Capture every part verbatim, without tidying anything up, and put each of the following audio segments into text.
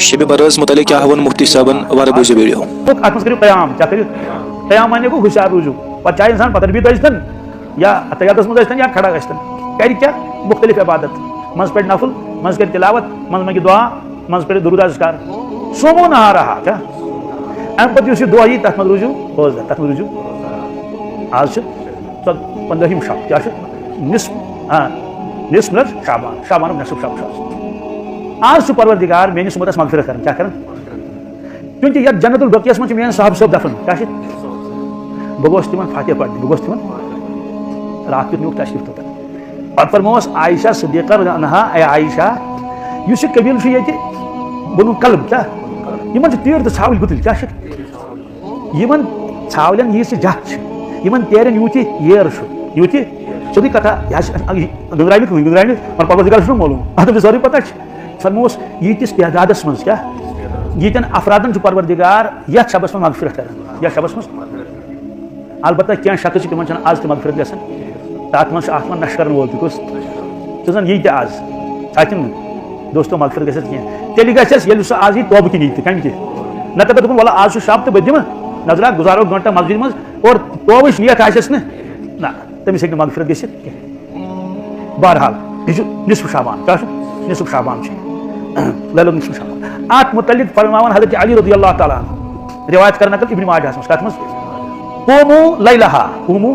شبِ برأس متعلق کیٛاہ ووٚن مفتی صٲبن، وَرٕ بوٗزِو ویڈیو۔ اتھ منٛز کٔرِو قیام۔ کیٛاہ کٔرِو؟ قیام معنی گوٚو ہوشیار روٗزِو۔ پتہٕ چاہے انسان پتھر بِہِتھ ٲسۍتن یا تحیاتس منٛز ٲسۍتن یا کھڑا ٲسۍتن، کرِ کیٛاہ؟ مختلف عبادت۔ منٛزٕ پرِ نفل، منٛزٕ کرِ تلاوت، منٛزٕ منگہِ دعا، منٛزٕ پرِ درود اذکار۔ صوموا نهارها، کیٛاہ؟ امہِ پتہٕ یُس یہِ دۄہ یی، تتھ منٛز روٗزِو روزدار، تتھ منٛز روٗزِو۔ آز چھِ ژۄد-، پندٲہِم شب، کیٛاہ چھُ؟ نصف، آ، نصف من شعبان، شعبانُک نصف شب چھُ آز۔ آز چھُ پروردگار میٲنِس اُمتس مغفرت کران، کیٛاہ کران؟ چونکہ یتھ جنت البقیس منٛز چھِ میٲنۍ صحابہٕ صٲب دفن، کیٛاہ چھِ؟ بہٕ گوس تِمن فاتحہ پرنہِ، بہٕ گوس تِمن راتھ کیُتھ نیوٗکھ تشریف توٚتن۔ پتہٕ فرمووس عائشہ صدیقہ رضی اللہ عنہا، اے عائشہ، یُس یہِ قبیلہٕ چھُ ییٚتہِ بنو کلب، کیٛاہ؟ یِمن چھِ تیٖر تہٕ ژھاوٕلۍ گُتٕلۍ، کیٛاہ چھِ؟ یِمن ژھاولٮ۪ن ییٖژ یہِ جتھ چھِ، یِمن تیرٮ۪ن یوٗت یہِ ییر چھُ، یوٗت یہِ، سیوٚدُے کتھا، یہِ حظ چھِ گٔنٛزراونہِ کٕہٕنۍ، گٔنٛزراونہِ، مگر پتہٕ گوٚو ذِکر چھُنہ معلوم، اتھ چھِ سٲرٕے پتہ چھِ۔ فرمووُس، ییٖتِس تعدادس منٛز کیٛاہ؟ ییٖتٮ۪ن افرادن چھُ پروردگار یتھ شبس منٛز مغفرت کران، یتھ شبس منٛز۔ البتہ کینٛہہ شخص چھِ، تِمن چھنہٕ از تہِ مغفرت گژھان۔ تتھ منٛز چھُ اکھ یِوان نشہٕ کرن وول تہِ، کُس؟ ژٕ زن یی تہِ از، ژٕ ہیٚکھ نہٕ دوستو مغفرت گٔژھِتھ کینٛہہ۔ تیٚلہِ گژھٮ۪س، ییٚلہِ سُہ از یی توبہٕ کِنۍ یی تہِ، کمہِ کِنۍ؟ نتہٕ دپُن، وَلہٕ، از چھُ شب تہٕ بہٕ دِمہٕ نظرا، گُزارو گٲنٹہ مسجد منٛز اور توبٕچ نیت آسٮ۪س نہٕ، نہ، تٔمِس ہیٚکہِ نہٕ مغفرت گٔژھِتھ کینٛہہ۔ بہرحال، یہِ چھُ نصف شعبان۔ کیٛاہ چھُ؟ نصف شعبان چھُ۔ لیلۃ نصف شعبان۔ اتھ متعلق فرماوان حضرت علی رضی اللہ تعالیٰ عنہ، روایت کرنہٕ نقل ابن ماجہ ہس منٛز، کتھ منٛز؟ قوموا لیلہا، قوموا،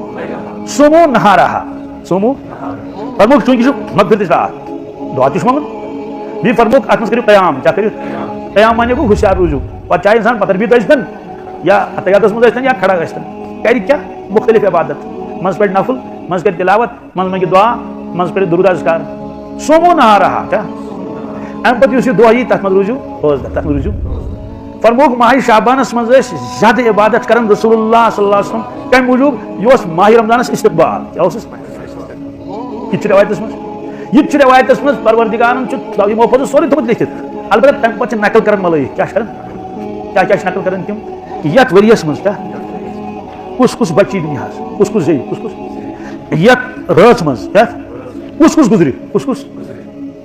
صوموا نہارہا، صوموا۔ فرمووُکھ، چونکہ یہِ چھُ مغفرتٕچ راتھ، دعا تہِ چھُ منٛگُن۔ بیٚیہِ فرمووُکھ، اتھ منٛز کٔرِو قیام۔ کیٛاہ کٔرِو؟ قیام معنی گوٚو ہوشیار روٗزِو۔ پتہٕ چاہے انسان پتھر بِہِتھ ٲسۍتن یا تحیاتس منٛز ٲسۍتن یا کھڑا ٲسۍتن، کرِ کیٛاہ؟ مختلف عبادت۔ منٛزٕ پرِ نفل، منٛزٕ کرِ تلاوت، منٛزٕ منگہِ دعا، منٛزٕ پرِ درود اذکار۔ صوموا نہارہا، کیٛاہ؟ امہِ پتہٕ یُس یہِ دۄہ یی، تتھ منٛز روٗزِو روزدار، تتھ منٛز روٗزِو۔ فرمووُکھ، ماہِ شعبانس منٛز ٲسۍ زیادٕ عبادت کران رسول اللہ صلی اللہ علیہ وسلم۔ کمہِ موٗجوٗب؟ یہِ اوس ماہِ رمضانس استقبال۔ کیٛاہ اوس؟ یہِ تہِ چھُ رٮ۪وایتَس منٛز۔ یہِ تہِ چھُ رٮ۪وایتَس منٛز، پروردگارَن چھُ یِمو پَزِ سورُے تھوٚمُت لیکھِتھ۔ البتہ تَمہِ پَتہٕ چھِ نقل کران ملٲیِکھ۔ کیٛاہ چھِ کران؟ کیٛاہ، کیٛاہ چھِ نقل کران تِم؟ یَتھ ؤریَس منٛز کیٛاہ؟ کُس کُس بَچہِ یی دُنیاہَس؟ کُس کُس زیٚیہِ؟ کُس کُس؟ یَتھ رٲژ منٛز کیٛاہ؟ کُس کُس گُزرِ؟ کُس کُس؟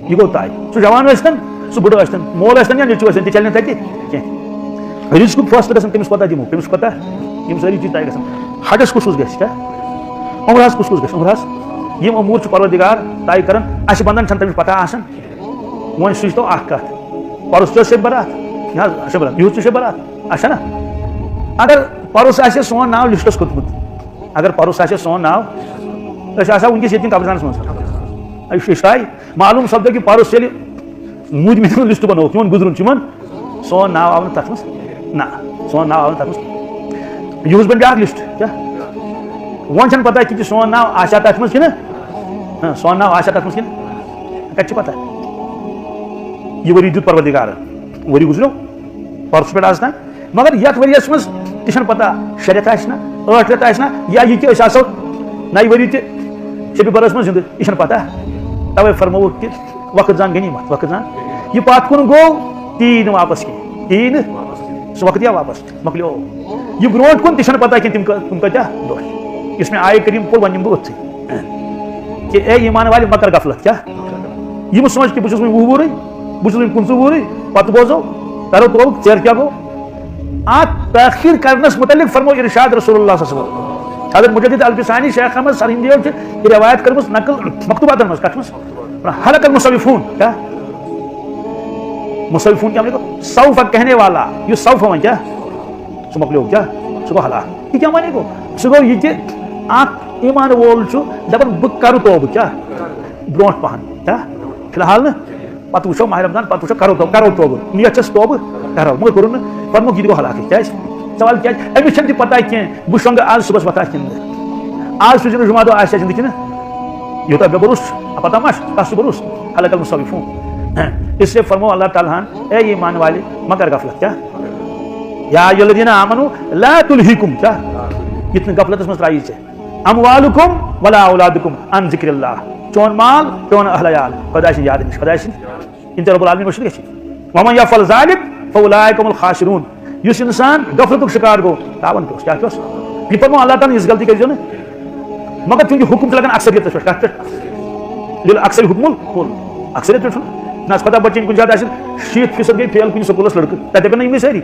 یہِ گوٚو طے۔ سُہ جوان ٲسۍتَن، سُہ بُڈٕ ٲسۍتَن، مول ٲسۍتَن یا نیٚچوٗ ٲسۍتَن، تہِ چَلہِ نہٕ تَتہِ کینٛہہ۔ رِزقُک فٲصلہٕ گژھان کٔمِس کوتاہ دِمو، کٔمِس کوتاہ، یِم سٲری چیٖز طے گژھان۔ حجَس کُس کُس گژھِ کیٛاہ؟ عمرہَس کُس کُس گژھِ؟ عمرہَس یِم امور چھُ پروردگار طے کران، اسہِ بندن چھنہٕ تمِچ پتہ آسان۔ وۄنۍ سوٗزتو اکھ کتھ، پرُس تہِ ٲس شب برات، یہِ حظ شب برات، یُہُس تہِ شب برات، اچھا نا؟ اگر پرُس آسہِ سون ناو لسٹس کھوٚتمُت، اگر پرُس آسہِ سون ناو، أسۍ آسہو وٕنکیٚس ییٚتہِ قبرستانس منٛز۔ یہِ چھُ، یہِ چھُ طے۔ معلوم سپدیو کہِ پرُس ییٚلہِ موٗدۍ مٕتۍ ہُنٛد لسٹ بنووُکھ، یِمن گُزرُن چھُ یِمن، سون ناو آو نہٕ تتھ منٛز۔ نہ، سون ناو آو نہٕ تتھ منٛز۔ یُہُس بنہِ بیٛاکھ لسٹ، کیٛاہ؟ وۄنۍ چھنہٕ پتہ کہِ سون ناو آسیا تتھ منٛز کِنہٕ، ہاں، سون ناو آسیا تتھ منٛز کِنہٕ؟ کتہِ چھِ پتہ؟ یہِ ؤری دیُت پروردگارن، ؤری گُزریو، پرسُہ پٮ۪ٹھ آز تام۔ مگر یتھ ؤریس منٛز تہِ چھنہٕ پتہ، شےٚ رٮ۪تھ آسہِ نا، ٲٹھ رٮ۪تھ آسہِ نا، یا یہِ کہِ أسۍ آسو نَیہِ ؤری تہِ شبِ برأس منٛز زندٕ، یہِ چھنہٕ پتہ۔ توے فرمووُکھ کہِ وقت زان غنیمت، وقت زان۔ یہِ پتھ کُن گوٚو، تی یی نہٕ واپس کینٛہہ، تی یی نہٕ، سُہ وقت یی واپس، مۄکلیو۔ یہِ برونٛٹھ کُن تہِ چھنہٕ پتہ کینٛہہ، تِم کٔ-، تِم کۭتیاہ دۄہ چھِ۔ یُس مےٚ آیہِ کریٖم پوٚر، وۄنۍ نِمہٕ بہٕ أتھٕے۔ کہ اے ایمان والہِ، مہ کر غفلت، کیٛاہ؟ یہِ مہ سونٛچ کہ بہٕ چھُس وۄنۍ وُہ وُہرٕے، بہٕ چھُس وۄنۍ پٕنٛژٕہ وُہرٕے، پتہٕ بوزو، کرو توبہٕ، ژیر کیٛاہ گوٚو؟ اتھ تٲخیر کرنس متعلق فرموو ارشاد رسول اللہ صلی اللہ علیہ وسلم۔ حضرت مجدد الفسانی شیخ احمد سرہندیو چھِ یہِ روایت کٔرمٕژ نقل مکتوباتن منٛز، کتھ منٛز؟ ہلک المصوفون، کیٛاہ؟ مصوفون کیٛاہ مطلب؟ سوف کہنے والا، یُس سوف وۄنۍ کیٛاہ؟ سُہ مۄکلیو کیٛاہ؟ سُہ گوٚو ہلاک۔ یہِ کیٛاہ معنی گوٚو؟ سُہ گوٚو یہِ کہِ اکھ ایمان وول چھُ دپان، بہٕ کرٕ توبہٕ، کیٛاہ؟ برونٛٹھ پہن، کیٛاہ؟ فی الحال نہٕ۔ پتہٕ وٕچھو ماہِ رمضان، پتہٕ وٕچھو، کرو تو-، کرو توبہٕ۔ نیت چھس توبہٕ کرو، مگر کوٚرُن نہٕ۔ فرمووُکھ، یہِ تہِ گوٚو ہلاکٕے۔ کیٛازِ؟ سوال کیٛازِ؟ أمِس چھنہٕ تہِ پتہ کینٛہہ، بہٕ شۄنٛگہٕ آز صُبحس وۄتھٕ اَتھ کِنہٕ نہٕ۔ آز سُہ زِنہٕ جمعہ دۄہ آسہِ یا زِنٛدٕ کِنہٕ؟ یوٗتاہ مےٚ بروسہٕ، آ، پتہ ما چھُ، کَس چھُ بروسہٕ؟ ہلک المصوفون۔ اس لیے فرموو اللہ تعالیٰ ہن، اے ایمان والہِ، مہ کر غفلت، کیٛاہ؟ یا ایھا الذین آمنوا لا تلہکم، کیٛاہ؟ یہِ تہِ نہٕ غفلتس منٛز ترٛایی ژےٚ۔ اموالکم ولا اولادکم عن ذکر اللہ۔ چون مال، چون اہل عیال، خۄداے سٕنٛدِ یادٕ نِش، خۄداے سٕنٛدِ، یِم تہِ رب العالمین وٕچھِتھ گژھِ۔ ومن یفعل ذلک فاولئک هم الخاسرون۔ یُس انسان غفلتُک شکار گوٚو، تاوان پیوس، کیٛاہ پیوس؟ یہِ فرموو اللہ تعالیٰ ہن، یِژھ غلطی کٔرۍزیو نہٕ۔ مگر چوٗنٛکہِ حُکم چھُ لگان اکثریتس پٮ۪ٹھ، کتھ پٮ۪ٹھ؟ لِلْأَكْثَرِ حُکمُ الْكُلِّ۔ اکثریت پٮ۪ٹھ چھُنہٕ۔ نہ حظ، خۄدا بچٲیِن، کُنہِ ساتہٕ آسن شیٖتھ فیٖصد گٔے فیل کُنہِ سکوٗلس لٔڑکہٕ، تَتہِ دَپن نہٕ یِمنٕے سٲری،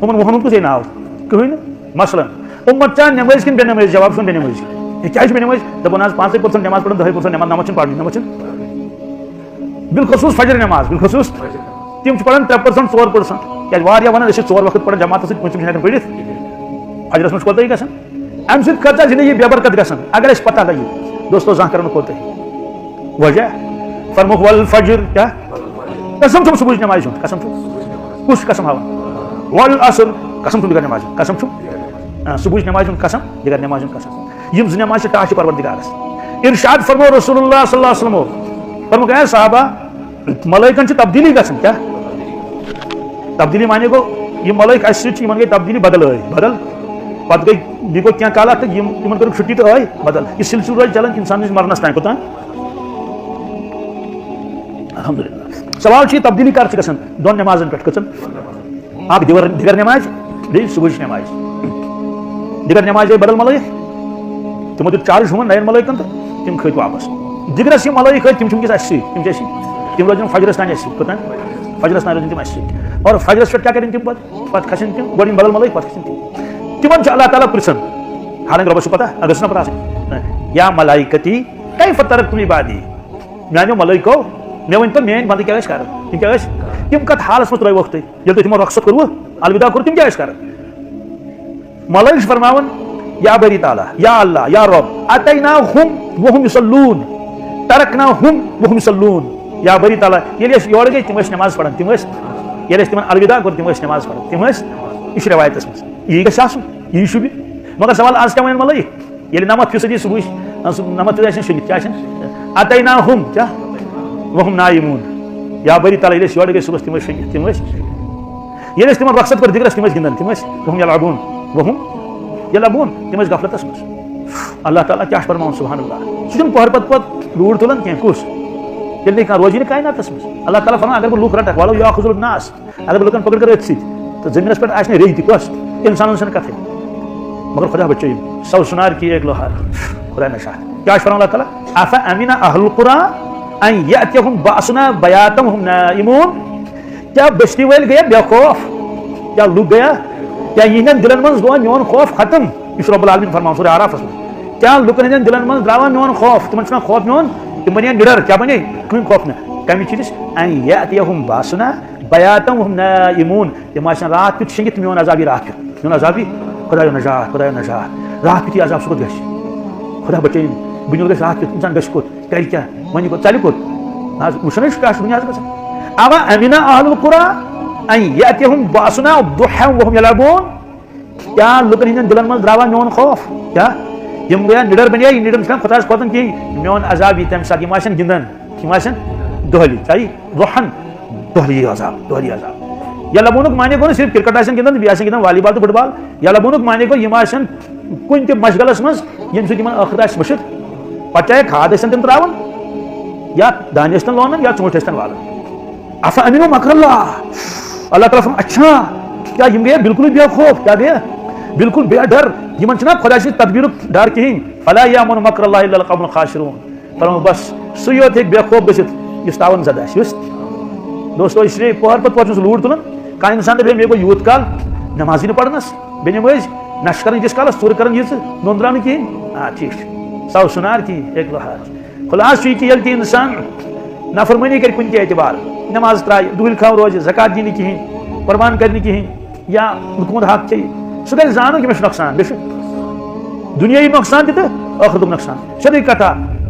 یِمن وُہن ہُنٛد کُس ہے ناو؟ کٕہٕنۍ نہٕ۔ مثلاً، اُمت چھا نٮ۪مٲزۍ کِنہٕ بے نٮ۪مٲزۍ؟ جواب چھُ بے نٮ۪مٲزۍ۔ ہے، کیٛازِ چھِ بے نٮ۪مٲزۍ؟ دَپان حظ، پانٛژٕے پٔرسنٹ نٮ۪ماز پَران، دَہَے پٔرسنٹ نٮ۪ماز، نَمَتھ چھِنہٕ پَرنٕے، نَمَتھ چھِنہٕ۔ بالخصوٗص فجر نٮ۪ماز، بالخصوٗص تِم چھِ پَران ترٛےٚ پٔرسنٹ، ژور پٔرسنٹ۔ کیٛازِ واریاہ وَنان، أسۍ چھِ ژور وقت پَران جماعتَس سۭتۍ، پوٗنٛژِم چھِنہٕ ہٮ۪کان پٔرِتھ۔ فجرَس منٛز چھِ کوتاہی گژھان۔ اَمہِ سۭتۍ کۭژاہ زندگی بے برکت گژھان، اگر اَسہِ پتہ لگہِ۔ دوستو، زانٛہہ کرو نہٕ کوتاہی۔ وجہ؟ فرمووُکھ، "والفجر"، کیٛاہ؟ قسم چھُم صبحٕچ نمازِ ہُنٛد، قسم چھُم۔ کُس چھُ قسم ہاوان؟ "والعصر"، قسم چھُم دِگر نمازِ ہُنٛد، قسم چھُم۔ آ، صبحٕچ نمازِ ہُنٛد قسم، دِگر نمازِ ہُنٛد قسم۔ یِم زٕ نمازِ چھِ ٹاس چھِ پروردگارس۔ ارشاد فرموو رسول اللہ صلی اللہ علیہ وسلمو، فرمووُکھ، اے صحابہ، ملائکن چھِ تبدیلی گژھان، کیٛاہ؟ تبدیلی معنی گوٚو، یِم ملائک اَسہِ سۭتۍ چھِ، یِمن گٔے تبدیلی، بدل ٲے، بدل۔ پتہٕ گٔے، بیٚیہِ گوٚو کینٛہہ کالا تہٕ یِم، یِمن کٔرٕکھ چھُٹی تہٕ ٲے بدل۔ یہِ سلسلہٕ روزِ چلان اِنسانَس مَرنَس تام۔ کوٚتام؟ الحمدللہ۔ سوال چھُ، یہِ تبدیلی کر چھِ گژھان دۄن نٮ۪مازن پٮ۪ٹھ؟ کٔژَن؟ اکھ دِگر، دِگر نٮ۪ماز، بیٚیہِ صبحٕچ نٮ۪ماز۔ دِگر نٮ۪ماز آیہِ بدل ملٲیِتھ، تِمو دیُت چارج ہُمن نَین ملٲیکن تہٕ تِم کھٔتۍ واپس۔ دِگرس یِم ملٲیِک کھٔتۍ، تِم چھِ وٕنکیٚس اَسہِ سۭتۍ، تِم چھِ اَسہِ سۭتۍ۔ تِم روزن فجرس تام اَسہِ سۭتۍ۔ کوٚتام؟ فجرس تام روزن تِم اَسہِ سۭتۍ۔ اور فجرس پٮ۪ٹھ کیٛاہ کرن تِم پتہٕ؟ پتہٕ کھسن تِم، گۄڈٕ یِم بدل ملٲیِک، پتہٕ کھسن تِم۔ تِمن چھُ اللہ تعالیٰ پرژھان، حالانکہ رۄبس چھُ پتہ، اگر چھُنہ پتہ آسان، یا ملائکتی کیف ترکتم عبادی، میانیو ملائکو، مےٚ ؤنۍ تو میٲنۍ بندٕ کیٛاہ ٲسۍ کران؟ تِم کیٛاہ ٲسۍ؟ تِم کتھ حالس منٛز ترٲوکھ تُہۍ؟ ییٚلہِ تۄہہِ تِمو رۄخصت کوٚروٕ، الوداع کوٚر، تِم کیٛاہ ٲسۍ کران؟ ملٲیِک چھِ فرماوان، یا باری تعالیٰ، یا اللہ، یا رب، اتیناہم وہم یصلون، ترکناہم وہم یصلون۔ یا باری تعالیٰ، ییٚلہِ أسۍ یورٕ گٔے، تِم ٲسۍ نماز پران، تِم ٲسۍ، ییٚلہِ أسۍ تِمن الوداع کوٚر، تِم ٲسۍ نماز پران، تِم ٲسۍ، یہِ چھُ رٮ۪وایتس منٛز، یی گژھِ آسُن، یی شوٗبہِ۔ مگر سوال، از کیٛاہ وَنن ملٲیِک؟ ییٚلہِ نَمَتھ فیٖصدی صُبحٕچ، نَمَتھ فیٖصدی آسن شٔنگِتھ، کیٛاہ آسن؟ اتیناہم، کیٛاہ؟ وہم نائمون۔ یا باری تعالیٰ، ییٚلہِ أسۍ یورٕ گٔے صُبحس، تِم ٲسۍ شٔنگِتھ، تِم ٲسۍ۔ ییٚلہِ أسۍ تِمن رۄخصت کٔر دِگرس، تِم ٲسۍ گِنٛدان، تِم ٲسۍ، وہم یلعبون، وہم یلعبون، تِم ٲسۍ غفلتس منٛز۔ اللہ تعالیٰ کیٛاہ چھُ فرماوان، سبحان اللہ؟ سُہ چھُنہٕ پۄہر پتہٕ پتہٕ لوٗر تُلان کینٛہہ، کُس؟ ییٚلہِ نہٕ کانٛہہ روزی نہٕ کائناتس منٛز۔ اللہ تعالیٰ فرماوان، اگر بہٕ لُکھ رٹکھ، ولو یاخذ الناس، اگر بہٕ لُکن پکڑ کر أتھۍ سۭتۍ، تہٕ زٔمیٖنس پٮ۪ٹھ آسہِ نہٕ ریٚہہ تہِ، کۄس؟ اِنسانن چھنہٕ کتھٕے۔ مگر خدا بچٲیِن، سو سُنار کی ایک لوہار۔ خدا نشا۔ کیٛاہ چھُ فرماوان اللہ تعالیٰ؟ "افامن اہل القری ان یاتیہم باسنا بیاتا وہم نائمون"؟ کیٛاہ بستی وٲلۍ گٔیا بے خوف؟ کیٛاہ لُکھ گٔیا؟ کیٛاہ یِہنٛدٮ۪ن دِلن منٛز گوٚوا میون خوف ختم؟ یہِ چھُ رب العالمین فرماوان سورہ اعرافس منٛز۔ کیٛاہ لُکن ہٕنٛدٮ۪ن دِلن منٛز درٛاوا میون خوف؟ تِمن چھُنہ خوف میون، تِم بنے نِڈر۔ کیٛاہ بنے؟ کٕہٕنۍ خوف نہٕ۔ کمہِ چیٖزٕچ؟ "ان یاتیہم باسنا بیاتا وہم نائمون"، تِم آسن راتھ کیُتھ شٔنگِتھ، میون عذاب یی راتھ کیُتھ، میون عذاب یی، خدایو نجات، خدایو نجات، راتھ کیُتھ یی عذاب، سُہ کوٚت گژھِ؟ خدا بچٲیِن، بُنیل گژھِ راتھ کیُتھ، اِنسان گژھِ کوٚت، کرِ کیٛاہ، وۄنۍ یہِ کوٚت، ژَلہِ کوٚت؟ نہ حظ، وٕچھان حظ چھُ کیٛاہ چھُ دُنیاہَس گژھان۔ "اوا امن اہل القری ان یاتیہم باسنا ضحی وہم یلعبون"، کیٛاہ لُکن ہٕنٛدٮ۪ن دِلن منٛز درٛاوا میون خوف؟ کیٛاہ یِم گٔیا نِڈر بنے؟ یہِ نِڈر چھُنہ خۄدایَس کھوژان کِہیٖنۍ، میون عذاب یی تَمہِ ساتہٕ، یِم آسن گِنٛدان، یِم آسن دۄہلی، چاہے ضحی، دۄہلی عذاب، دۄہلی عذاب۔ یلعبونُک معنی گوٚو نہٕ صرف کرکٹ آسن گِنٛدان، بیٚیہِ آسن گِنٛدان والی بال تہٕ فٹ بال۔ یلعبونُک معنی گوٚو، یِم آسن کُنہِ تہِ مشغلس منٛز، ییٚمہِ سۭتۍ یِمن ٲخرت آسہِ مٔشِتھ۔ پتہٕ چاہے کھاد ٲسۍتن تِم تراوان، یا دانہِ ٲسۍتن لونان، یا ژوٗنٛٹھۍ ٲسۍتن والان۔ "افامنوا مکر اللہ"، اللہ تعالیٰ فرماوان، اچھا، کیٛاہ یِم گٔیا بالکلٕے بے خوف؟ کیٛاہ گٔیا؟ بالکل بے ڈر۔ یِمن چھُنہ خۄداے سٕنٛز تدبیٖرُک ڈر کِہیٖنۍ۔ "فلا یامن مکر اللہ الا القوم الخاسرون"۔ فرماوُن بس، سُے یوت ہیٚکہِ بے خوف گٔژھِتھ، یُس تاوان زدٕ آسہِ۔ یُس، دوستو، اس لیے پوہر پتہٕ پوہر چھُنہٕ سُہ لوٗر تُلان۔ کانٛہہ اِنسان دَپہِ ہے، مےٚ گوٚو یوٗت کال نمازٕے نہٕ پرنس، بے نمٲزۍ، نشہٕ کران ییٖتِس کالس، ژوٗرٕ کران ییٖژٕ، نوٚن درٛاو نہٕ کِہیٖنۍ۔ آ، ٹھیٖک چھُ، سۄ سُنار کِہیٖنۍ، ایک لوہار۔ خلاصہٕ چھُ یہِ کہِ ییٚلہِ تہِ اِنسان نافرمٲنی کرِ کُنہِ تہِ اعتبار، نماز ترٛایہِ، دُہٕلۍ کھاو روزِ، زکات دِیہِ نہٕ کِہیٖنۍ، قربان کرِ نہٕ کِہیٖنۍ، یا لُکہٕ ہُنٛد حق کھیٚیہِ، سُہ گژھِ زانُن کہِ مےٚ چھُ نۄقصان، مےٚ چھُ دُنیٲیی نۄقصان تہِ تہٕ ٲخرتُک نۄقصان۔ سیوٚدُے کتھا،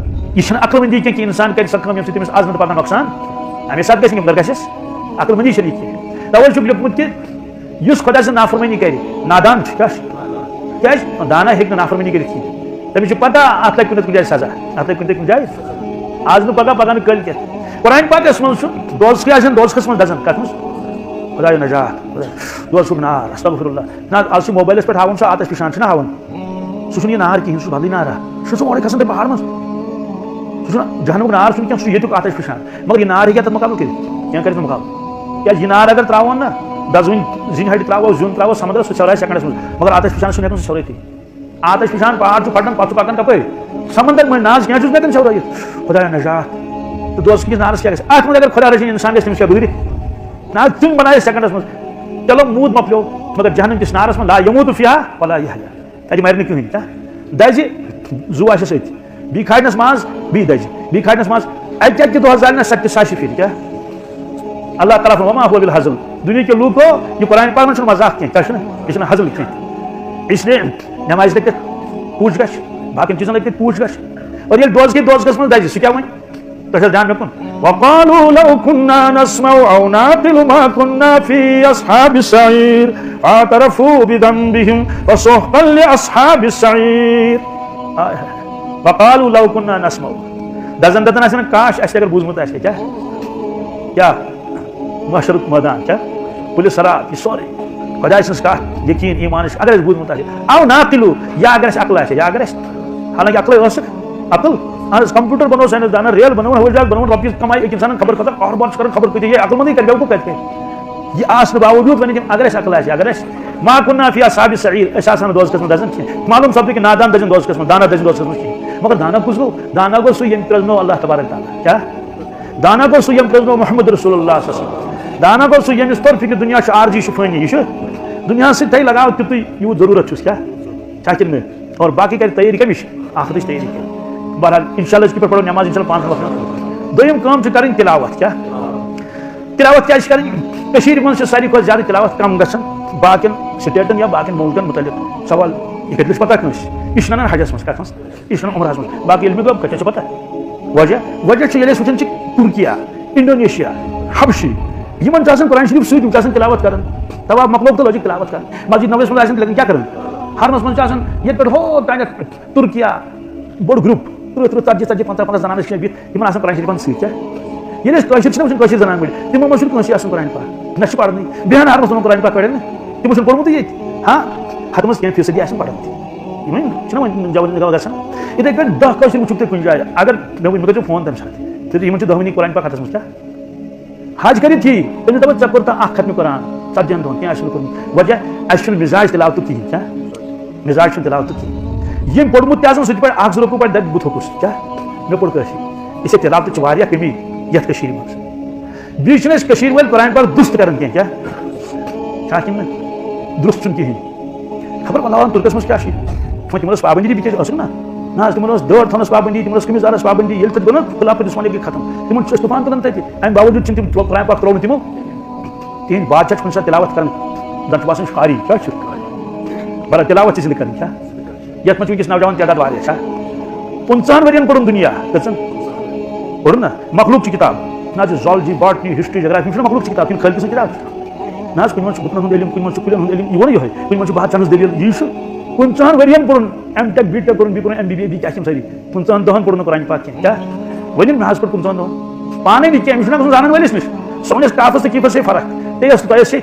یہِ چھَنہٕ عقل مندی کینٛہہ کہِ انسان کرِ سۄ کٲم ییٚمہِ سۭتۍ تٔمِس از نہٕ پگاہ نۄقصان۔ ہمیشہِ ساتہٕ گژھِ نہٕ، مگر گژھٮ۪س عقل مندی چھَنہٕ یہِ کینٛہہ۔ توے چھُکھ لیوٚکھمُت کہِ یُس خۄداے سٕنٛز نافرمٲنی کرِ، نادان چھُ، کیٛاہ چھُ؟ کیٛازِ؟ دانا ہیٚکہِ نہٕ نافرمٲنی کٔرِتھ کِہیٖنۍ۔ تٔمِس چھِ پتہ، اتھ لگہِ کُنہِ نتہٕ کُنہِ جایہِ سزا، اتھ لگہِ کُنہِ نتہٕ کُنہِ جایہِ۔ از نہٕ پگاہ، پگاہ نہٕ کٲلۍ کٮ۪تھ۔ قرآن پاکس منٛز چھُ دوزخٕے آسان، دوزخس منٛز دزان۔ کتھ منٛز؟ خدایو نجات، خدایو۔ دوزخُک نار، استغفر اللہ۔ نہ، از چھُ موبایلس پٮ۪ٹھ ہاوان سُہ آتش فشان، چھُنہ ہاوان؟ سُہ چھُنہٕ یہِ نار کِہیٖنۍ، سُہ چھُ بدلٕے نارا۔ سُہ چھُ اورَے کھسان تَمہِ پہاڑ منٛز۔ سُہ چھُنہٕ جہنمُک نار چھُنہٕ کینٛہہ، سُہ چھُ ییٚتیُک آتش فشان۔ مگر یہِ نار ہیٚکہِ اَتھ مُقابلہٕ کٔرِتھ؟ کینٛہہ کَرِ نہٕ مُقابلہٕ۔ کیٛازِ یہِ نار اگر ترٛاوون نہ، دَزوٕنۍ زِنۍ ہَٹہِ ترٛاوو، زیُن ترٛاوو سمندرس، سُہ ژھٮ۪ورایہِ سیکنڈس منٛز۔ مگر آتش فشانس چھُنہٕ ہٮ۪کان سُہ ژھٮ۪ورٲیتھٕے۔ آتش فشان پہاڑ چھُ پھٹان، پتہٕ چھُ پکان کپٲرۍ؟ سمندر مٔنٛزۍ نار چھُ، کینٛہہ چھُس نہٕ ہٮ۪کان ژھٮ۪ورٲیِتھ۔ خدایا نجات۔ تہٕ دوزخہٕ کِس نارس کیٛاہ گژھِ؟ اتھ منٛز اگر خۄدا رٔچھِنۍ انسان گژھِ، تٔمِس کیٛاہ گُزرِ؟ نہ، تِم بنایہِ سیکنڈس منٛز۔ چلو، موٗد مۄکلیو، مگر جہنم کِس نارس منٛز لا یموت فیہا ولا یحیا، تتہِ مرِ نہٕ کٕہٕنۍ۔ کیٛاہ دزِ؟ زُو آسٮ۪س أتھۍ، بیٚیہِ کھارنس منٛز، بیٚیہِ دزِ، بیٚیہِ کھارنس منٛز، اکہِ اکہِ دۄہ زالہِ نہ سکتہِ ساسہِ پھِرِ۔ کیٛاہ؟ اللہ تعالیٰ فرماوان، وما هو بالهزل۔ دُنیہٕکۍ لوٗکو، یہِ قرآن پاک چھُنہٕ مذاق کینٛہہ، کیٛاہ چھُنہٕ؟ یہِ چھُنہٕ ہزل کینٛہہ۔ اس لیے نمازِ لگہِ تتہِ پوٗچھ گژھِ، باقین چیٖزن لگہِ تتہِ پوٗچھ گژھِ۔ اور ییٚلہِ دوزخٕے دوزخس منٛز دزِ، سُہ کیٛاہ وَنہِ؟ تۄہہِ چھا دیان مےٚ کُن؟ وقالوا لو كنا نسمع أو نعقل ما كنا في أصحاب السعير فاعترفوا بذنبهم فسحقا لأصحاب السعير۔ آے ہاے۔ وقالوا لو كنا نسمع۔ دزن دپان آسہِ نا، کاش اَسہِ اگر بوٗزمُت آسہِ ہے۔ کیٛاہ؟ کیٛاہ؟ محشرُک مٲدان، کیٛاہ؟ پُلہِ صراط، یہِ سورُے۔ خۄداے سٕنٛز کَتھ، یقیٖن، ایٖمانٕچ، اگر اَسہِ بوٗزمُت آسہِ ہے۔ أو نعقل، یا اگر اَسہِ عقل آسہِ ہے، یا اگر اَسہِ، حالانکہِ عقلٕے ٲسٕکھ، عقل۔ اَہن حظ، کمپیوٹر بنوو ساینس دانن، ریل بنوون، ہوٲیی جہاز بنوون، رۄپیہِ کمایہِ أکۍ اِنسانن خبر کۭژاہ، کاروبار چھُ کران خبر کۭتیاہ، یہِ عقل مندٕے کرِ، بیوقوٗف کتہِ کرِ؟ یہِ آسنہٕ باوجوٗد وۄنۍ تِم، اگر اَسہِ عقل آسہِ ہے، اگر اَسہِ، ما كنا في أصحاب السعير، أسۍ آسہٕ ہا نہٕ دوزخس منٛز دزان کینٛہہ۔ معلوم سپدِ کہِ نادان دزن دوزخس منٛز، دانا دزن دوزخس منٛز کینٛہہ۔ مگر دانا کُس گوٚو؟ دانا گوٚو سُہ، ییٚمۍ پرٛزنوو اللہ تبارک تعالیٰ۔ کیٛاہ؟ دانا گوٚو سُہ، ییٚمۍ پرٛزنوو محمد رسول اللہ صلی اللہ علیہ وسلم۔ دانا گوٚو سُہ، ییٚمِس توٚر فِکرِ دُنیا چھُ عارضی، یہِ چھُ فٲنی، یہِ چھُ دُنیاہَس سۭتۍ تھَوِ لگاو تِتُے، یوٗت ضروٗرت چھُس۔ کیٛاہ؟ چھا کِنہٕ نہٕ؟ اور باقٕے کَرِ تیٲری کَمِچ؟ آخرتٕچ تیٲری کَرِ۔ بہرحال، اِنشاء اللہ أزکہِ پٮ۪ٹھ پَرو نٮ۪ماز، اِنشاء اللہ پانٛژَن وقتَن۔ دوٚیِم کٲم چھِ کَرٕنۍ تِلاوت۔ کیٛاہ؟ تِلاوت کیٛازِ چھِ کَرٕنۍ؟ کٔشیٖرِ منٛز چھِ ساروی کھۄتہٕ زیادٕ تِلاوت کَم گژھان باقیَن سٹیٹَن یا باقیَن مُلکَن مُتعلِق۔ سوال یہِ کَتہِ لٔج پَتہ کٲنٛسہِ؟ یہِ چھُنہٕ اَنان حجَس منٛز، کَتھ منٛز؟ یہِ چھُنہٕ عمرہَس منٛز۔ باقٕے علمِ غٲب کَتہِ چھِ پَتہ؟ وجہ، وجہ چھُ، ییٚلہِ أسۍ وٕچھان چھِ تُرکیہ، انڈونیشیا، حبشی، یِمَن چھُ آسان قرآن شریٖف سۭتۍ، یِم چھِ آسان تِلاوت کَران۔ طواف مۄکلوو تہٕ لٲجِکھ تِلاوت کَرٕنۍ۔ مسجد نبویَس منٛز آسان تِلاوت کیٛاہ کَران؟ حرمَس منٛز چھِ آسان ییٚتہِ پٮ۪ٹھ ہو تانٮ۪تھ تُرکیہ، بوٚڑ گروپ، تٕرٛہ، تٕرٛہ، ژتجی، ژتجی، پنٛژاہ، پنٛژاہ زنانہٕ چھِ بِہِتھ، یِمن آسان قرآن شریٖفن سۭتۍ۔ کیٛاہ؟ ییٚلہِ أسۍ کٲشِر چھِنہ وٕچھان، کٲشِر زنان مٔڑۍ، تِمو منٛز چھُنہٕ کٲنٛسہِ آسان قرآن پاک، نہ چھِ پرنٕے۔ بیٚہن حرمس منٛز قرآن پاک پرن نہٕ، تِمو چھُنہٕ پوٚرمُتٕے ییٚتہِ۔ ہاں، ہتہٕ منٛز کینٛہہ فیٖصدی آسن پران تہِ۔ یِمے چھِنہ وۄنۍ جوان نکال گژھان۔ یِتھَے کٔنۍ دَہ کٲشِر وٕچھُکھ تُہۍ کُنہِ جایہِ، اگر مےٚ ؤنۍ، مےٚ کٔرۍزیو فون تَمہِ ساتہٕ، تِکیٛازِ یِمن چھِ دَہ ؤنی قرآن پاک ہتس منٛز۔ کیٛاہ؟ حج کٔرِتھ یی، تٔمِس دَپان، "ژےٚ کوٚر تام اکھ ختمِ قرآن، ژتجی ہن دۄہن، کینٛہہ آسہِ نہٕ کوٚرمُت۔" وجہ، اَسہِ چھُنہٕ مِزاج تِلاوتُک کِہیٖنۍ۔ کیٛاہ؟ مِزاج چھُنہٕ تِلاوتُک کِہیٖنۍ۔ یِم پوٚرمُت تہِ آسان، سُہ تہِ پَرِ اکھ زٕ رۄپیہِ پَرِ، دَپہِ، "بہٕ تھوٚکُس۔" کیٛاہ؟ مےٚ پوٚر کٲفی۔ یہِ چھےٚ تِلاوتٕچ واریاہ کٔمی یَتھ کٔشیٖرِ منٛز۔ بیٚیہِ چھِنہٕ أسۍ کٔشیٖرِ وٲلۍ قرآن پاک درُست کَران کینٛہہ۔ کیٛاہ؟ چھا کِنہٕ نہٕ؟ درُست چھُنہٕ کِہیٖنۍ۔ خبر وۄنۍ لاوان تُرکَس منٛز کیٛاہ چھُ؟ وۄنۍ تِمَن ٲس پابندی، بِچٲرۍ ٲسٕکھ نہ۔ نہ حظ، تِمَن ٲس دٲر تھاونَس پابندی، تِمَن ٲس قمیٖض یَزارَس پابندی، ییٚلہِ تَتہِ بَنٲو خلافت عثمانیہ گٔے ختم۔ تِمَن چھُ اَسہِ طوفان تُلان تَتہِ۔ اَمہِ باوجوٗد چھِنہٕ تِم قرآن پاک ترٛوو نہٕ تِمو کِہیٖنۍ۔ بادشاہ چھُ کُنہِ ساتہٕ تِلاوت کَران، زَن چھُ باسان یہِ چھُ قاری، کیٛاہ چھُ؟ مگر تِلاوت چھِ زِندٕ کَرٕنۍ، کیٛاہ؟ یَتھ منٛز چھُ وٕنکیٚس نوجوان تعداد واریاہ چھا؟ پٕنٛژٕہَن ؤرِیَن پوٚرُن دُنیا، کٔژَن؟ پوٚرُن نہ؟ مخلوق چھِ کِتاب۔ نہ حظ، یہِ زالجی، باٹنی، ہسٹری، جغرافی، یِم چھِنہٕ مخلوق چھِ کِتاب، یِم خٲلقہٕ سٕنٛز کِتاب چھِ۔ نہ حظ، کُنہِ منٛز چھُ گُپنَن ہُنٛد علم، کُنہِ منٛز چھُ کُلٮ۪ن ہُنٛد علم، یہِ ووٚنُے یِہوٚے۔ کُنہِ منٛز چھُ بادشاہَس دٔلیٖل، یی چھُ۔ پٕنٛژٕہَن ؤرِیَن پوٚرُن، ایم ٹیک، بی ٹیک کوٚرُن، بیٚیہِ کوٚرُن ایم بی بی اے، بیٚیہِ کیٛاہ چھِ یِم سٲری؟ پٕنٛژٕہَن دۄہَن پوٚر نہٕ قرآن پاک کینٛہہ۔ کیٛاہ؟ ؤنِو مےٚ حظ پوٚر پٕنٛژٕہَن دۄہَن۔ پانَے نہٕ کینٛہہ، أمِس چھُنہٕ آسان زانَن وٲلِس نِش۔ سٲنِس کافَس تہٕ کیٖفَس چھے فرق۔ تیٚلہِ ٲس تۄہہِ ٲسۍ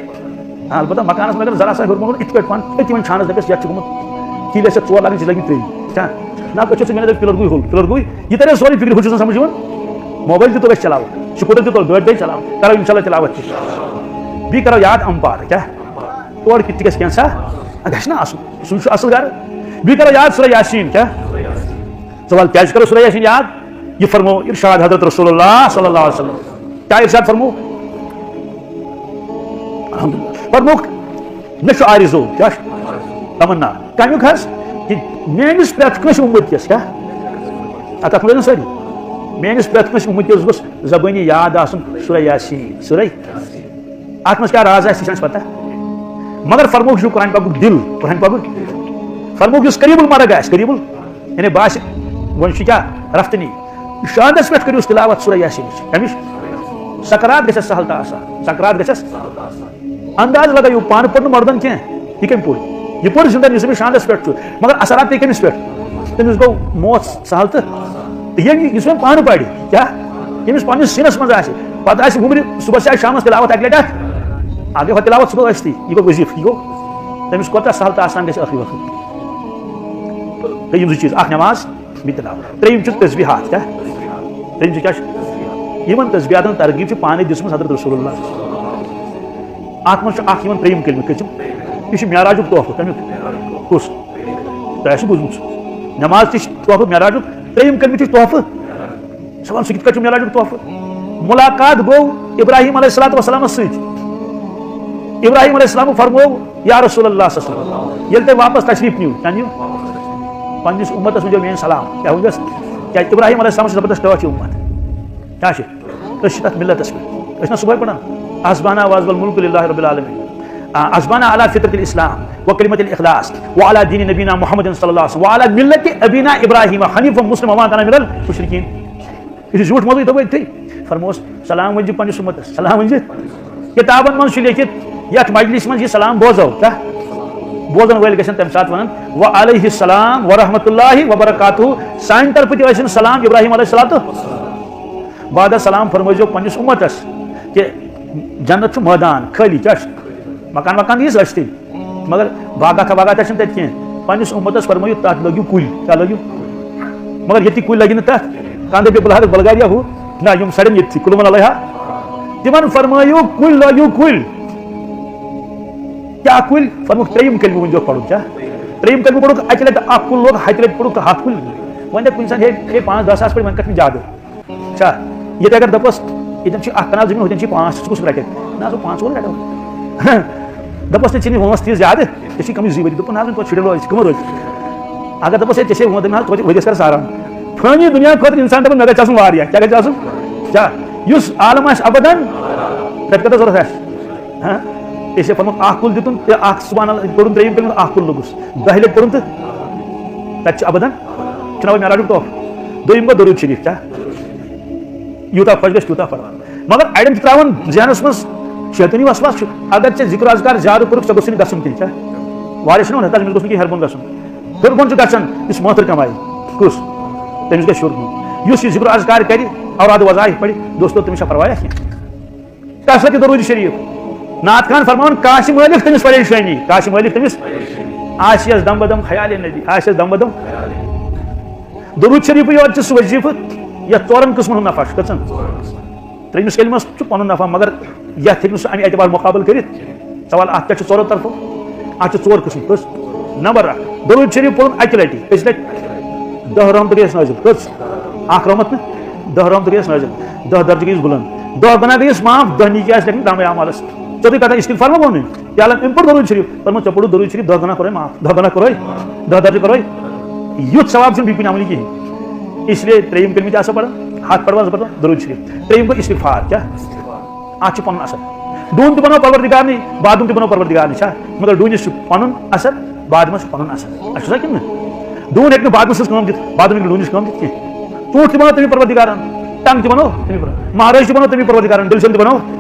البتہ مکانَس منٛز اگر ذرا سا ہیوٚر بۄن، یِتھ پٲٹھۍ پَن، أتی وۄنۍ چھانَس دَپٮ۪س، یَتھ چھِ گوٚمُت کیٖلٮ۪س چھِ ژور لَگان، ژےٚ لَگہِ ترٛیٚیہِ۔ کیٛاہ؟ نہ، أسۍ چھِ ژٕ مےٚ دَپہِ پِلَر گوٚو ہیوٚر، پِلَر گوٚو، یہِ تَرِ اَسہِ سورُے فِکرِ، ہُہ چھُ آسان سَمٕجھ یِوان؟ موبایِل تہِ توٚگ اَسہِ چلاوُن، سکوٗٹر تہِ توٚگ، گٲڑۍ تہِ چلاوُن، کَرو اِنشاء اللہ تِلاوت تہِ۔ بیٚیہِ کَرو یاد اَمپار، کیٛاہ؟ تورٕ کِتھ تہِ گژھِ کینٛژھا؟ گژھِ نہ آسُن، سُے چھُ اَصٕل گَرٕ۔ بیٚیہِ کَرو یاد سورہ یاسیٖن، کیٛاہ؟ سوال، کیٛازِ کَرو سورہ یاسیٖن یاد؟ یہِ فرموو اِرشاد حضرت رسول اللہ صلی اللہ علیہ وسلم۔ کیٛاہ اِرشاد فرموو؟ الحمدللہ۔ فرمووُکھ، مےٚ چھُ آرزو، کیٛاہ چھُ؟ تمنا۔ کَمیُک حظ؟ کہِ میٛٲنِس پرٛٮ۪تھ کٲنٛسہِ اُمتی یَس، کیٛاہ؟ اَتھ، اَتھ منٛز ٲسۍ سٲری۔ میٛٲنِس پرٛٮ۪تھ کٲنٛسہِ اُمتی یَس گوٚژھ زبٲنی یاد آسُن سورہ یاسیٖن، سورہ۔ اَتھ منٛز کیٛاہ راز آسہِ، یہِ چھِ اَسہِ پَتہ۔ مگر فرمووُکھ، یہِ چھُ قرآن پاکُک دِل، قرآن پاکُک۔ فرمووُکھ، یُس قریٖب المرگ آسہِ، قریٖب ال-، یعنی باسہِ، وۄنۍ چھُ کیٛاہ رفتنی۔ شہادتس پٮ۪ٹھ کٔرِو تِلاوت سورہ یاسینٕچ۔ کمِچ؟ سکرات گژھٮ۪س سہل تہٕ آسان۔ سکرات گژھٮ۪س۔ انداز لگٲیِو، پانہٕ پوٚر نہٕ مردن کینٛہہ۔ یہِ کٔمۍ پوٚر؟ یہِ پوٚر زِندٕ ییٚمِس أمِس شہادتس پٮ۪ٹھ چھُ۔ مگر اثرات پیٚیہِ کٔمِس پٮ۪ٹھ؟ تٔمِس گوٚو موت سہل تہٕ ییٚمۍ یُس وۄنۍ پانہٕ پرِ، کیٛاہ؟ ییٚمِس پننِس سیٖنس منٛز آسہِ، پتہٕ آسہِ وُمرِ صبحس یا شامس تلاوت اکہِ لٹہِ اکھ، اکھ گٔے ہۄ تلاوت صبح ٲسۍتھٕے، یہِ گوٚو وظیفہٕ، یہِ گوٚو تٔمِس کوٗتاہ سہل تہٕ آسان گژھِ ٲخری وقت۔ گٔے یِم زٕ چیٖز، اکھ نماز، بیٚیہِ تلاوت۔ ترٛیٚیِم چھُ تسبیحات، کیٛاہ؟ ترٛیٚیِم چھُ کیٛاہ چھُ؟ یِمن تسبیحاتن ترغیب چھِ پانے دِژمٕژ حضرت رسول اللہ۔ اتھ منٛز چھُ اکھ یِوان ترٛیٚیِم کلمہٕ، کٔژِم؟ یہِ چھُ معراجُک تحفہٕ، کمیُک؟ کُس؟ تۄہہِ آسِوٕ بوٗزمُت سُہ۔ نماز تہِ چھِ تحفہٕ، معراجُک ترٛیٚیِم کلمہٕ تہِ چھُ تحفہٕ۔ دپان سُہ کِتھ کٲٹھۍ چھُ معراجُک تحفہٕ؟ ملاقات گوٚو ابراہیم علیہ الصلوۃ والسلامس سۭتۍ۔ ابراہیم علیہ السلام فرموو، یا رسول اللہ صلی اللہ علیہ وسلم، ییٚلہِ تُہۍ واپس تشریف نِیِو، کیٛاہ نِیِو؟ پننِس امتس ؤنۍزیو میٲنۍ سلام۔ کیٛاہ ؤنۍزٮ۪س؟ کیٛازِ ابراہیم علیہ السلام چھُ زبردست ٹٲٹھ یہِ امت۔ کیٛاہ چھِ؟ أسۍ چھِ تَتھ مِلتَس پٮ۪ٹھ۔ أسۍ چھِنہ صُبحٲے پَران، "اصبحنا واصبح الملک للہ رب العالمین۔ آ، اصبحنا علی فطرت الاسلام و کلمت الاخلاص و علی دین نبینا محمد صلی اللہ علیہ وسلم و علی ملت ابینا ابراہیم حنیفا مسلما وما کان من المشرکین۔" یہِ چھُ زیوٗٹھ موضوع، یہِ تھوٚو أتھٕے۔ فرمووُس، "سلام ؤنۍ زِ پنٛنِس اُمتَس، سلام ؤنۍ زِ۔" کِتابَن منٛز چھُ لیکھِتھ، یَتھ مجلِسہِ منٛز یہِ سلام بوزو، کیٛاہ؟ بوزَن وٲلۍ گژھن تَمہِ ساتہٕ وَنُن، "وعلیہ السلام ورحمۃ اللہ وبرکاتہ۔" سانہِ طرفہٕ تہِ ٲسِن سلام ابراہیم علیہ الصلوۃ۔ بعد سلام فرمٲیزیو پننِس اُمتس کہ جنت چھُ مٲدان خٲلی، کیٛاہ چھُ؟ مکان وکان ییٖژ ٲسۍ تیٚلہِ، مگر باغاتا واغاتا چھِنہٕ تَتہِ کینٛہہ۔ پننِس اُمتس فرمٲیِو، تَتھ لٲگِو کُلۍ، کیٛاہ لٲگِو؟ مگر ییٚتہِ کُلۍ لَگہِ نہٕ تَتھ، کانٛہہ دَپہِ بہٕ لاگَکھ بلغاریا ہُہ، نہ، یِم سَڑن ییٚتھی، کُلوٗ من علیہا۔ تِمن فرمٲیِو، کُلۍ لٲگِو کُلۍ۔ کیٛاہ کُلۍ؟ فرمووُکھ، ترٛیٚیِم کلمہٕ ؤنۍزیوکھ پَرُن، کیٛاہ؟ ترٛیٚیِم کلمہٕ پوٚرُکھ اَکہِ لَٹہِ، اَکھ کُل لوگ، ہَتہِ لَٹہِ پوٚرُکھ تہٕ ہَتھ کُلۍ۔ وۄنۍ دَپہِ کُنہِ ساتہٕ، ہے، ہے، پانٛژھ دَہ ساس پٲٹھۍ، وۄنۍ کَتھ چھُنہٕ زیادٕ۔ چھا؟ ییٚتہِ اگر دَپوس، ییٚتٮ۪ن چھِ اَکھ کَنال زٔمیٖن، ہُتٮ۪ن چھِ پانٛژھ، ژٕ کُس رَٹَکھ؟ نہ، سُہ پانٛژھ وول رَٹو۔ دَپوس، نہ، ژےٚ نِش ووٚنمَس تہِ زیادٕ، ژےٚ چھی کَمٕے زٕے ؤری۔ دوٚپُن، نہ حظ، وۄنۍ توتہِ شُرٮ۪ن روزِ، کٕمَن روزِ؟ اگر دَپوس، ہے، ژےٚ چھے ووٚنمُت، نہ حظ، توتہِ ؤرِیَس کَر آرام۔ فٲنی دُنیا خٲطرٕ اِنسان دَپان، مےٚ گژھِ آسُن واریاہ۔ کیٛاہ گژھِ آسُن؟ کیٛاہ؟ یُس عالم آسہِ اَبَدَن، تَتہِ کۭژاہ ضوٚرَتھ آسہِ؟ ہاں؟ أسۍ چھِ فرمووُکھ، اَکھ کُل دیُتُن، تہٕ اَکھ صُبحان اللہ پوٚرُن، ترٛیٚیِم کلمہٕ، اَکھ کُل لوٚگُس۔ دَہہِ لَٹہِ پوٚرُن تہٕ تَتہِ چھُ اَبَدَن، چھُنہ وۄنۍ معراجُک تحفہٕ۔ دوٚیِم گوٚو درود شریف، کیٛاہ؟ یوٗتاہ خۄش گژھِ، تیوٗتاہ پَرو۔ مگر اَڑٮ۪ن چھُ ترٛاوان ذہنَس منٛز شیطٲنی وسواس چھُ، اگر ژےٚ ذِکر اذکار زیادٕ کوٚرُکھ، ژےٚ گوٚژھ نہٕ گژھُن کینٛہہ۔ کیٛاہ؟ واریاہ چھِنہ وَنان، "تَس أمِس گوٚژھ نہٕ کینٛہہ ہیٚرِ بۄن گژھُن۔" ہیوٚر بۄن چھُ گژھان، یُس مٲتھٕر کمایہِ، کُس؟ تٔمِس گژھِ ہیوٚر بۄن۔ یُس یہِ ذِکر اذکار کَرِ، اوراد وظائف پَرِ، دوستو، تٔمِس چھا پَرواے کینٛہہ؟ کثرت درود شریف۔ نعت خان فرماوان، کانٛہہ چھِ مٲلِک تٔمِس پریشٲنی، کانٛہہ چھِ مٲلِک تٔمِس آسہِ یَس دم بدم خیال نبی، آسہِ یَس دم بدم۔ درود شریفٕے یوت چھُ سُہ وظیفہٕ یَتھ ژورَن قٕسمَن ہُنٛد نفع چھُ۔ کٔژَن؟ ترٛیٚیِمِس کلمَس چھُ پَنُن نفع، مگر یَتھ ہیٚکہِ نہٕ سُہ اَمہِ اعتبار مُقابلہٕ کٔرِتھ۔ سوال، اَتھ پٮ۪ٹھ چھِ ژورو طرفو، اَتھ چھِ ژور قٕسٕم۔ کٔژ؟ نمبر اَکھ، درود شریف پوٚرُن اَکہِ لَٹہِ، أکِس لَٹہِ دَہ رحمت گٔیَس نٲزِل۔ کٔژ؟ اَکھ رحمت نہٕ، دَہ رحمت گٔیَس نٲزِل، دَہ درجہٕ گٔیَس بُلند، دَہ گۄناہ گٔیَس معاف، دَہ نیکی آسہِ لیکھنہِ نامے اعمالَس۔ ژےٚ تُہۍ کَتھ اِستغفار ما ووٚنُے؟ یہِ عالم أمۍ پوٚر درود شریف، فرموو، "ژےٚ پوٚرُتھ درود شریف، دَہ گۄناہ کوٚرُے معاف، دَہ گۄناہ کوٚرُے، دَہ درجہٕ کوٚرُے۔" یُتھ ثواب چھُنہٕ بیٚیہِ کُنہِ عملہِ کِہیٖنۍ۔ اس لیے ترٛیٚیِم کلمہٕ تہِ آسو پَران، ہَتھ پَرو، زٕ پَرو درود شریف۔ ترٛیٚیِم گوٚو اِستغفار، کیٛاہ؟ اَتھ چھُ پَنُن اَثر۔ ڈوٗنۍ تہِ بَنوو پَروَردِگارنٕے، بادُم تہِ بَنوو پَروَردِگارنٕے، چھا؟ مگر ڈوٗنِس چھُ پَنُن اَثر، بادمَس چھُ پَنُن اَثر۔ اَسہِ چھُ سا کِنہٕ نہٕ؟ ڈوٗن ہیٚکہِ نہٕ بادمَس سٕنٛز کٲم دِتھ، بادُم ہیٚکہِ نہٕ ڈوٗنِس کٲم دِتھ کینٛہہ۔ ژوٗنٛٹھ تہِ بَنوو تٔمی پَروَردِگارَن، ٹنٛگ تہِ بَنوو تٔمی پَروَردِگارَن، مہرٲج تہِ بَنوو تٔمی پَروَردِگارَن، دٔلۍ سیوٚن تہِ بَنوو۔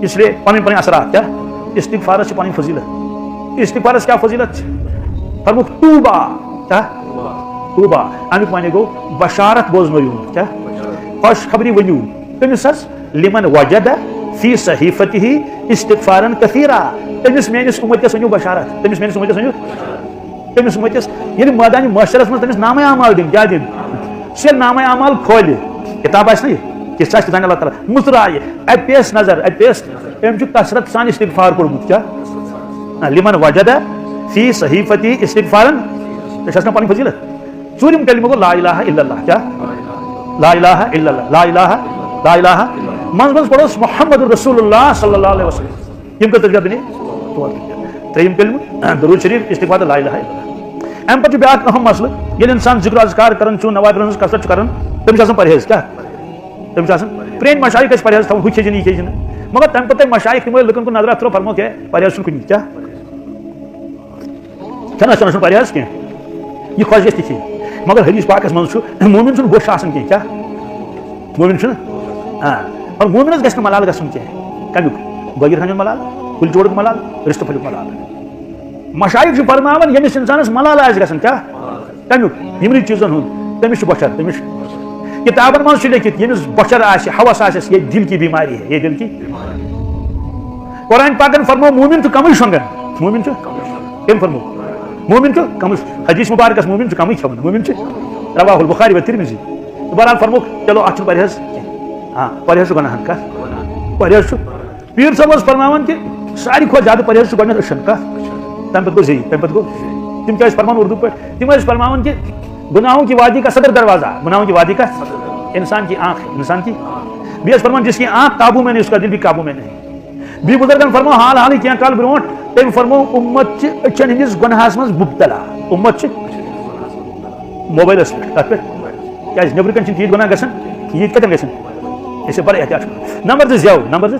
اس لیے پَنٕنۍ پَنٕنۍ اثرات کیٛاہ؟ استغفارَس چھِ پَنٕنۍ فضیٖلت۔ استغفارَس کیٛاہ فضیٖلت چھِ؟ فرمووُکھ، طوبیٰ، کیٛاہ؟ طوبیٰ۔ اَمیُک معنی گوٚو بشارت بوزنٲیِو۔ کیٛاہ؟ خوشخبری ؤنِو۔ کٔمِس حظ؟ لمن وجد فی صحیفته استغفارا کثیرا۔ تٔمِس میٲنِس اُمتس ؤنِو بشارت، تٔمِس میٲنِس اُمتس ؤنِو، تٔمِس اُمتس ییٚلہِ مٲدانِ محشرس منٛز تٔمِس نامہ اعمال دِن، کیٛاہ دِن؟ سُہ ییٚلہِ نامہ اعمال کھولہِ، کِتاب آسہِ نہ یہِ، کِژھ آسہِ تہِ زانہِ اللہ تعالیٰ، مُژرایہِ، اَتہِ پیٚیَس نظر، اَتہِ پیٚیَس، أمۍ چھُ کثرت سان استغفار پوٚرمُت، کیٛاہ؟ لمن وجد فی صحیفته استغفارا، أسۍ آسہِ نہ پنٕنۍ فضیلت۔ ژوٗرِم کلمہٕ گوٚو لا الہ الا اللہ۔ کیٛاہ؟ لا الہ الا اللہ، لا الہ، لا الہ۔ منٛز منٛز پرو أسۍ محمد رسول اللہ صلی اللہ علیہ وسلم۔ یِم کٔژ ترتیب دِنۍ؟ ژور ترتیب۔ ترٛیٚیِم کلمہٕ، درود شریف، استغفار، لا الہ الا اللہ۔ اَمہِ پتہٕ چھُ بیٛاکھ اہم مسلہٕ، ییٚلہِ اِنسان ذِکر اذکار کران چھُ، نوافلن ہٕنٛز کثرت چھُ کران، تٔمِس چھُ آسان پرہیز۔ کیٛاہ؟ تٔمِس چھُ آسان، پرٛٲنۍ مشایخ ٲسۍ پرہیز تھاوان، ہُہ کھیٚیہِ نہٕ، یہِ کھیٚیہِ نہٕ۔ مگر تَمہِ پتہٕ تٔمۍ مشایخ تِمو لُکن کُن نظرا تھٲو، فرموو کیٛاہ؟ پرہیز چھُنہٕ کُنہِ۔ کیٛاہ؟ کھٮ۪نَس چٮ۪نَس چھُنہٕ پرہیز کینٛہہ، یہِ خۄش گژھِ تہِ کھیٚیہِ۔ مگر حدیث پاکَس منٛز چھُ، مومن چھُنہٕ بوٚچھ آسان کینٛہہ۔ کیٛاہ؟ مومن چھُنہٕ؟ آ۔ اور مومنَس گژھِ نہٕ ملال گژھُن کینٛہہ۔ کَمیُک؟ بٲگِر خانہِ ہُنٛد ملال، کُلۍ چوڑُک ملال، رِستہٕ پھٔلیُک ملال۔ مشایخ چھِ فرماوان، ییٚمِس اِنسانَس ملال آسہِ گژھان، کیٛاہ؟ کَمیُک؟ یِمنٕے چیٖزَن ہُنٛد۔ تٔمِس چھُ بۄچھَر، تٔمِس چھُ۔ کِتابَن منٛز چھُ لیٚکھِتھ، ییٚمِس بۄچھَر آسہِ، ہوس آسٮ۪س، یہ دل کی بیماری ہے، یہ دل کی۔ قرآن پاکن فرموو، مومن چھُ کمٕے شۄنٛگان۔ مومن چھُ؟ کٔمۍ فرموو؟ مومن چھُ کمٕے۔ حدیث مبارکس، مومن چھُ کمٕے کھٮ۪وان۔ مومن چھُ۔ رواہ البخاری و ترمذی۔ بہرحال فرموو، چلو، اتھ چھُنہٕ پرہیز کینٛہہ۔ آ، پرہیز چھُ گۄناہن کتھ۔ پرہیز چھُ۔ پیٖر صٲب اوس فرماوان کہِ ساروی کھۄتہٕ زیادٕ پرہیز چھُ گۄڈٕنٮ۪تھ أچھن۔ کتھ؟ تمہِ پتہٕ گوٚو زیٚیہِ، تمہِ پتہٕ گوٚو۔ تِم کیٛاہ ٲسۍ فرمان اردو پٲٹھۍ؟ تِم ٲسۍ فرماوان کہِ گناہوں کی وادی کا صدر دروازہ، گناہوں کی وادی کا۔ انسان کی آنکھ، انسان کی۔ بیٚیہِ ٲس فرمان، جس کی آنکھ قابو میں نہیں، اس کا دل بھی قابو میں نہیں۔ بیٚیہِ بُزرگن فرمو حال حالٕے کینٛہہ کال برونٛٹھ، تٔمۍ فرمو، امت چھِ أچھن ہٕنٛدِس گۄناہس منٛز مبتلا۔ امت چھِ موبایلس پٮ۪ٹھ، کتھ پٮ۪ٹھ؟ کیازِ نیٚبرٕ کنہِ چھِنہٕ تیٖتۍ گۄناہ گژھان، ییٖتۍ کتٮ۪ن گژھن؟ أسۍ چھِ بڑٕ احتیاط کران۔ نمبر زٕ زٮ۪و، نمبر زٕ۔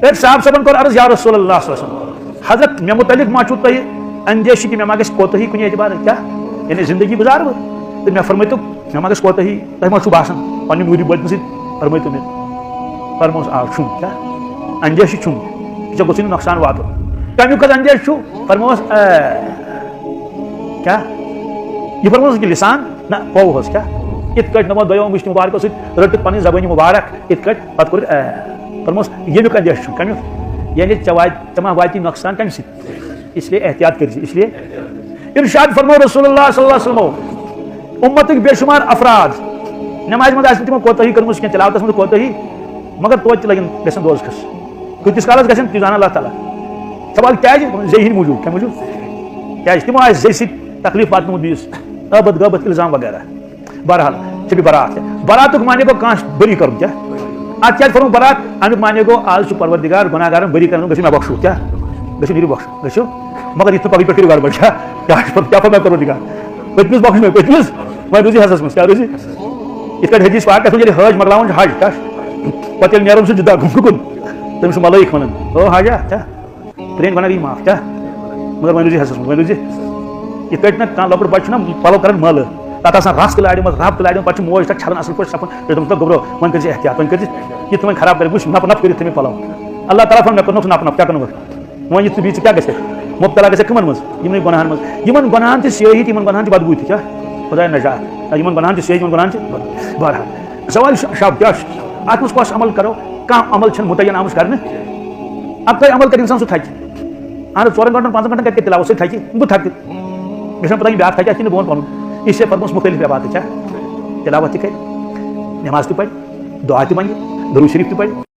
أکۍ صاحب صٲبن کوٚر عرض، یا رسول اللہ صلی اللہ علیہ وسلم، حضرت، مےٚ متعلق ما چھُو تۄہہِ اندیشہِ کہِ مےٚ ما گژھِ کوتاہی کُنہِ اعتبارٕ؟ کیٛاہ؟ یعنی زندگی گُزارٕ بہٕ تہٕ مےٚ فرمٲیتو، مےٚ ما گژھِ کوتاہی؟ تۄہہِ ما چھُو باسان پننہِ نوٗرِ بٲطنہٕ سۭتۍ؟ فرمٲیتو مےٚ۔ فرموس، آ، چھُم۔ کیٛاہ؟ اندیشہِ چھُم۔ یہِ ژےٚ گوٚژھُے نہٕ نۄقصان واتُن۔ کمیُک حظ اندیشہِ چھُ؟ فرموس، آ، کیٛاہ؟ یہِ فرموس کہِ لسان نہ پوٚو حظ۔ کیٛاہ؟ یِتھ کٲٹھۍ نمو دۄیو مُشتہِ مُبارکو سۭتۍ رٔٹٕکھ پنٕنۍ زبٲنۍ مُبارک، یِتھ کٲٹھۍ پتہٕ کوٚر، آ، فرموس، ییٚمیُک اندیشہِ چھُم۔ کمیُک؟ یعنی ژےٚ واتہِ، ژےٚ ما واتی نۄقصان کمہِ سۭتۍ؟ اس لیے احتیاط کٔرۍ زِ، اس لیے۔ ارشاد فرمو رسول اللہ صلی اللہ علیہ وسلم، امتٕکۍ بے شمار افراد نمازِ منٛز آسہِ نہٕ تِمو کوتاہی کٔرمٕژ کینٛہہ، تلاوتس منٛز کوتاہی، مگر توتہِ تہِ لگن، گژھن دوزخس۔ کۭتِس کالس گژھن، تہِ زانان اللہ تعالیٰ۔ سوال کیازِ؟ زیٚیہِ ہٕنٛدۍ موٗجوٗب۔ کمہِ موٗجوٗب؟ کیازِ؟ تِمو آسہِ زیٚیہِ سۭتۍ تکلیف واتنومُت بیٚیِس، غٲبت، غٲبت، الزام وغیرہ۔ بہرحال، چھِ بیٚیہِ برات۔ براتُک معنی گوٚو کانٛہہ بٔری کرُن۔ کیٛاہ؟ اتھ کیازِ فرموو برات؟ امیُک معنی گوٚو، آز چھُ پروردگار گۄناہگارن بٔری کران، گٔژھِو مےٚ بخشو۔ کیٛاہ؟ گٔژھِو، نیٖرِو بخشو، گٔژھِو۔ مگر یِتھ نہٕ پگہٕے پٮ۪ٹھ کٔرِو گڑبڑ۔ کیٛاہ؟ کیٛاہ چھُ، کیٛاہ فرمایہِ پروردگار؟ پٔتمِس بخش مےٚ، پٔتمِس۔ وۄنۍ روٗزِ حصس منٛز، کیٛاہ روٗزِ؟ یِتھ کٲٹھۍ حدیث پاکس منٛز ییٚلہِ حٲج مۄکلاوان چھُ حج، کیٛاہ؟ پتہٕ ییٚلہِ نیرُن چھُ جدہ گوٚمُت کُن، تٔمِس چھُ ملٲیِک ونان، او حاجا، کیٛاہ؟ پرٛٲنۍ گۄناہ گٔے معاف، کیٛاہ؟ مگر وۄنۍ روٗزِ حصس منٛز، وۄنۍ روٗزِ۔ یِتھ کٲٹھۍ نہ کانٛہہ لۄکُٹ بچہِ چھُنہ پلو کران مٲلہٕ، تتھ آسان رس تہِ لاریمٕژ، رب تہِ لاریمٕژ، پتہٕ چھُ موج تتھ چھلان اصل پٲٹھۍ صفن، تٔمِس دوٚپمُت، گوٚبرو، وۄنۍ کٔرۍ زِ احتیاط، وۄنۍ کٔرۍ زِ، یِتھ وۄنۍ خراب کرِ، وٕچھ، نپہٕ نپہٕ کٔرِتھ تھٲے مےٚ پلو۔ اللہ تعالیٰ فرماوان، مےٚ کوٚرنَکھ ژٕ نپہٕ نپہٕ، کیٛاہ کرنہٕ بہٕ؟ وۄنۍ یِتھ ژٕ بیٚیہِ ژٕ کیٛاہ گژھِ؟ مُبتلا گژھِ کٕمن منٛز؟ یِمنٕے گۄناہن منٛز۔ یِمن گۄناہن تہِ سیٲہی تہٕ یِمن گۄناہن تہِ بدبوٗ تہِ، کیٛاہ؟ خدایا نجات۔ یِمن گۄناہن تہِ سیٲہی، یِمن گۄناہن تہِ بدبوٗ۔ بہرحال، سوال شب کیٛاہ چھُ؟ اتھ منٛز کۄس عمل کرو؟ کانٛہہ عمل چھنہٕ مُتعین آمٕژ کرنہٕ۔ اب تۄہہِ عمل کٔرِتھ انسان سُہ تھکہِ۔ اہن حظ، ژورن گھنٹن، پانٛژن گھنٹن کتہِ کٔرِ تلاوت؟ سُہ تھکہِ، بہٕ تھکہٕ۔ مےٚ چھنہٕ پتہ یہِ بیٛاکھ تھکہِ اَتھ کِنہٕ بہٕ وَنہٕ پنُن۔ اس لیے فرموس مختلف عبادت، کیٛاہ؟ تلاوت تہِ کرِ، نماز تہِ پرِ، دعا تہِ منگہِ، درود شریف تہِ پرِ۔